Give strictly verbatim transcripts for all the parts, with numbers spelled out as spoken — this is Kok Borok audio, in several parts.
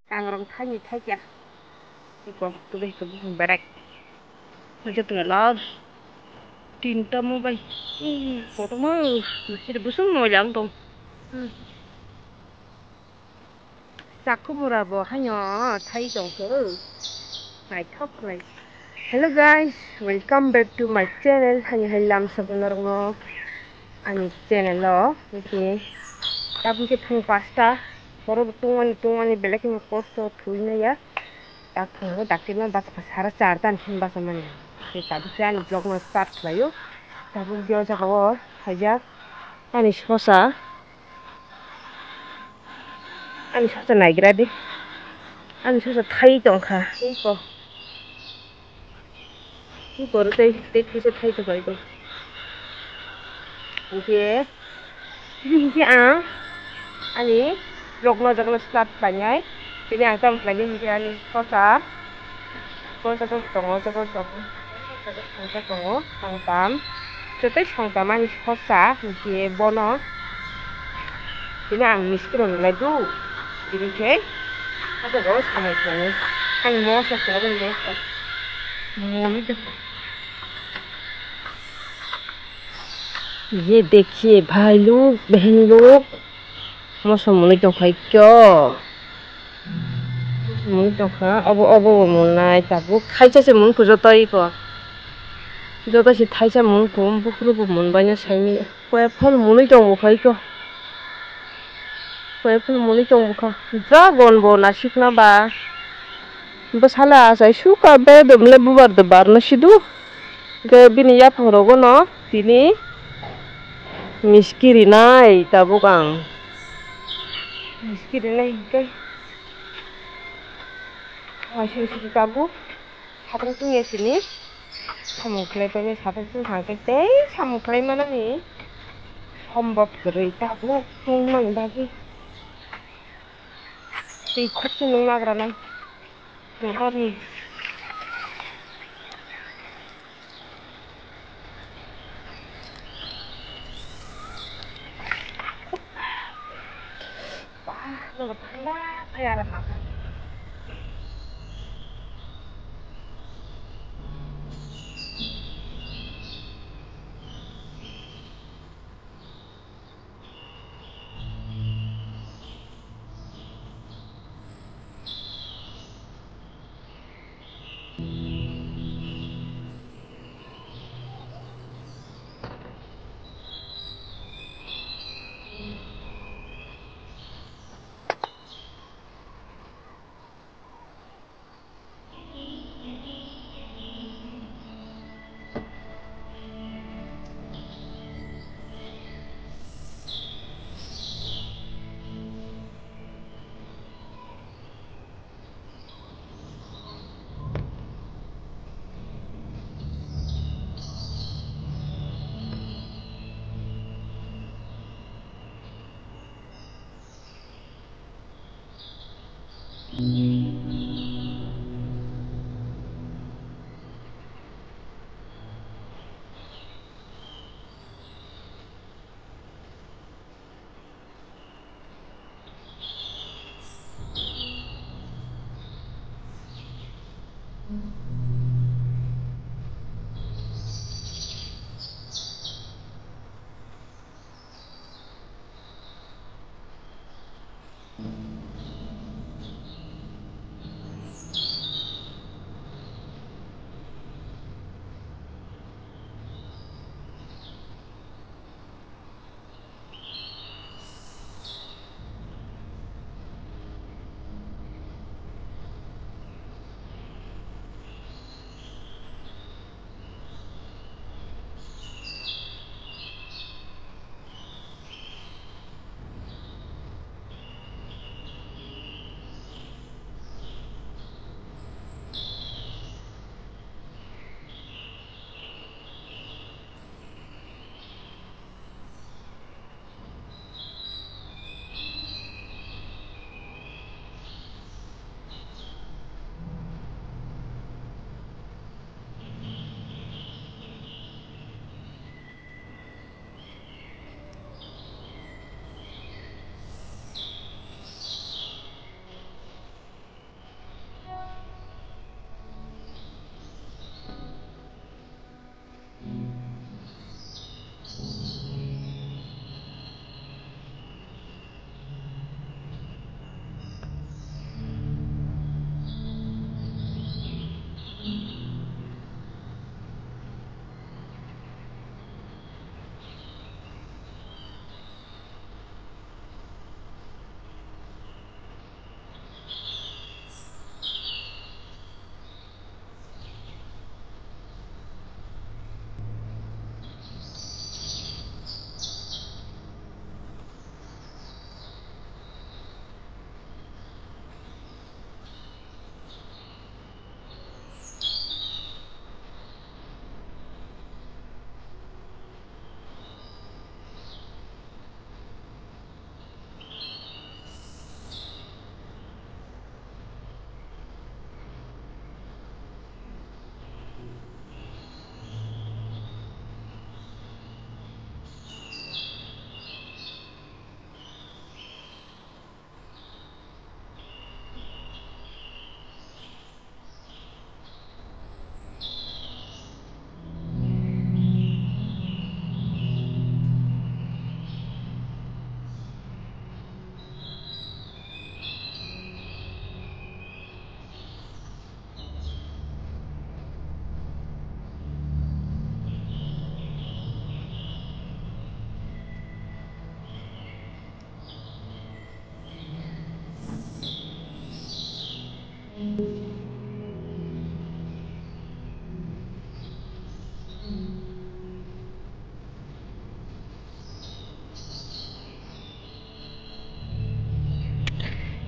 Kangrong thani thaikya. Iko, tubui iko bufang berek. Joto love. Tinta mo bai. Ih, kotorma. Masih busung mo yang tong. Hmm. Chakhu mura bo haino thai tongkhe. Naithok khlai. Hello guys, welcome back to my channel. Hani hai lam sabunarokno ani channel o. Oke. Tabuk khe phung pasta. Borok tungmani tungmani belai kheno kosto thwi naiya. Tak phungo dakti no basa sara char tan hin basa mani. Tabuk khe ani vlog no start khlaio. Tabuk o jaga o haijak ani sosa. Ani sosa naigra di. Ani sosa thai tongkha. Iko. Iko ro tei, tei kisa thai tongkha iko. Oke. Ini hingke ang ani vlog no jaga start khlainai. Tini ang tamo khlainai hingke ani sosa. Sosa tongo, sosa tongo. Sosa tongo, songtam. Joto songtam ani sosa, hingke bono. Tini ang miskirok nulai do. Tini khe. Abo bo samai khlainai. Ani moso khe abo moso. Moni de. ये देखिए भाई लोग, बहन लोग, moso mwnwi tongkha kyo. Mwnwi tongkha, obo, obo bo mwnai, tabuk thaisa se mwnkhuk joto iko. Joto se thaisa mwnkhuk, buphuru bo mwnbaino saimanya. Koi phal mwnwi tong bwkha iko. Koi phal mwnwi tong bwkha. Ja gon bo nasikna ba. Bwsala achai suka bedom le bubar de barno sidu. Hingke bini yaphang rogo no tini miski rinai tabuk ang. Miski rinai hingke. Waising sing tabuk. Satung tungya sini. Samung khlai paimani satung tungkha hwnkhe tei samung khlai manani sombab kwrwi tabuk tungmani bagwi. Twi khoksa nung nagranai. Nokni. Ba, nogo thangla phai aro ma.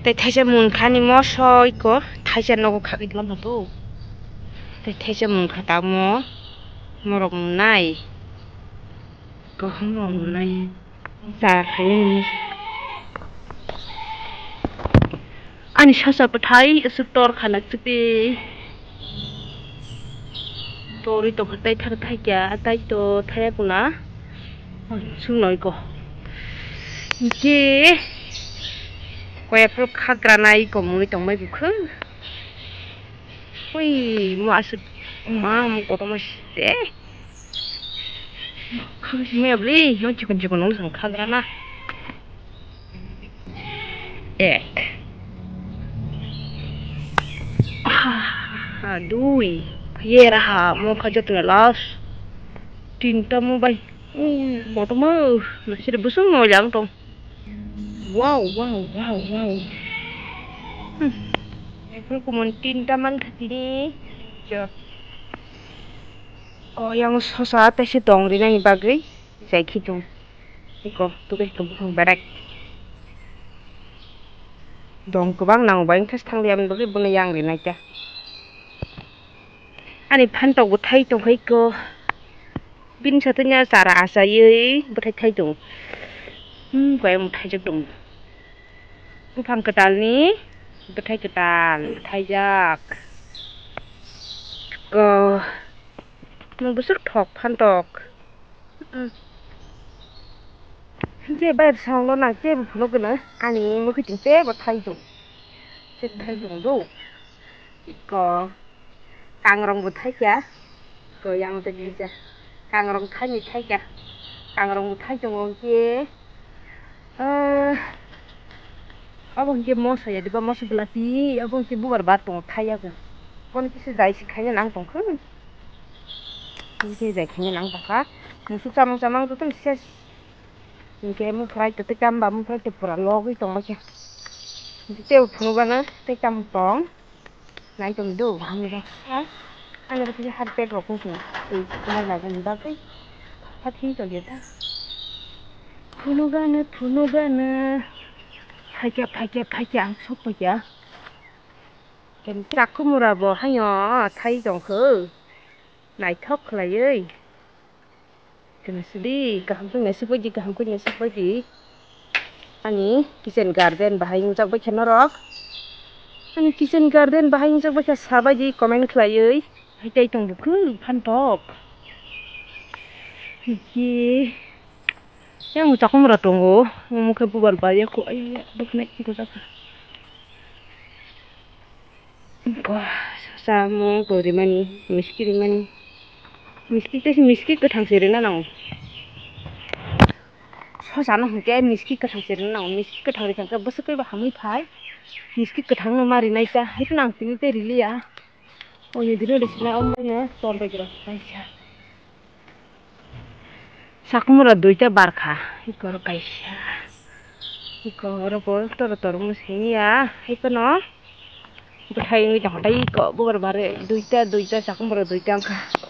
Tei thaisa munkha ni moso iko thaisa nogo khagwi tongma to. Tei thaisa munkha tamo morok nai. Kaham rok nai. Cha khaini. Ani sasa bwthai aswk tor khana chwpi. Tori tongkha tei thar thaikya, tei to thaiya kuna. Sung noi ko. Ke. Koya phuru khagra nai ko mui tongmai bukhu. Ui, mo aswk ma mo kotorma site. Khang simi abli, no chikon chikon nong sang khagra na. Ek. Ah, dui. Ye raha, mo kha jotna last. Tinta mo bai. Ui, kotorma. Masih busung mo jang tong. Wow, wow, wow, wow. Hmm. Epul kumon tinta man khatini. Jo. Oh, yang sosa tesi tong rinani bagwi. Jai khitung. Iko, tuke iko bufang berak. Dong kwbang nang bai thas thang liya bagwi bune yang rinai ta. Ani phantok bo thai tongkha iko. Bini satanya chara achaiwi bwthai thai tongo. Hmm, koi ang thaijak tongo. Buphang kwtalni bwthai kwtal thaijak. Ko, mo bwswk thok phantok. Hmm. Je bai songlo nang je phunuk gwnang ani mukhuiting tebo thai tongo. Se thai tongo do. Ko. Kangrong bo thaikya. Ko yang tei kisa. Kangrong thaini thaikya. Kangrong bo thai tongo hwnkhe, ah, obo hwnkhe moso ya diba, moso belati, obo hwnkhe bubar bar tongo thaiya ko. Kono kisa jai se khaina nang tongkha. Hwnkhe jai khaina nang tongkha. Musuk chamang chamang jotono ses. Hwnkhe muphrai to tei kamba muphrai to pura logwi tongma khe. Tei phunukgana tei kam tong. Nai tong do, hamya. Ha? Ano khe harpet rok kung kung. Ei, kumar laga ni bagwi. Phathi to dia ta. Phunukgana, phunukgana. Phaikya, phaikya, phaikya, ang sok phaikya. Ken chakhumura bo hayo, thai tong kho. Naithok khlaiwi. Kena sidi, kaham khe naisik baidi, kaham khe naisik baidi. Ani kitchen garden bahai wngjak baikha norok. Ani kitchen garden bahai wngjak baikha sabaidi comment khlaiwi. Haitai tong bukhu phantok. Ye. Yang chakhumura tongo. Omo khe bubar bai ya ko. Ay, ay, ay, bukhnai ko jakha. Ba, samung ko rimani, miski rimani. Miski tei miski kwthang se rina nango. Sosano hwnkhe miski kwthang se rina nango. Miski kwthang rikha khe bwswk khe bo hamwi phai. Miski kwthang no ma rinai ta. Haikhe nang tini tei riliya. Oini dino de sinai ombaino ton bai gra kaisa. Sakhumura duita barkha, iko oro kaisa. Iko oro bo toro toro musengya, ikono bwthai wngwi tongkha tei iko bubar bare duita, duita sakhumura duita wngkha.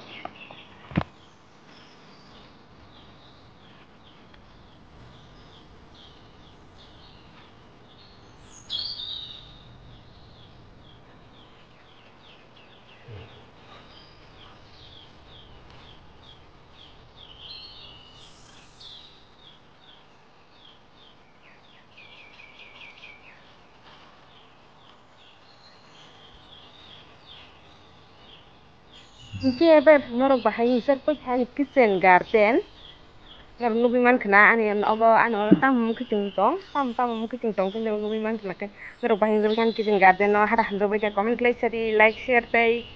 Hwnkhe bai norok bahai wngjak bai kha ani kitchen garden. Norok nugwi mankha na ani obo ani oro tamo mukhuitung tong, tamo tamo mukhuitung tong khe norok nugwi mankha na khe. Norok bahai wngjak bai kha ani kitchen garden no hata hamjak bai kha comment khlai sadi, like, share tei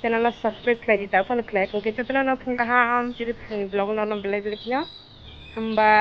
channel no subscribe khlai di ta phano khlai. Hwnkhe jotono no phung kaham chiri phung vlog no belai belai kheno hamba.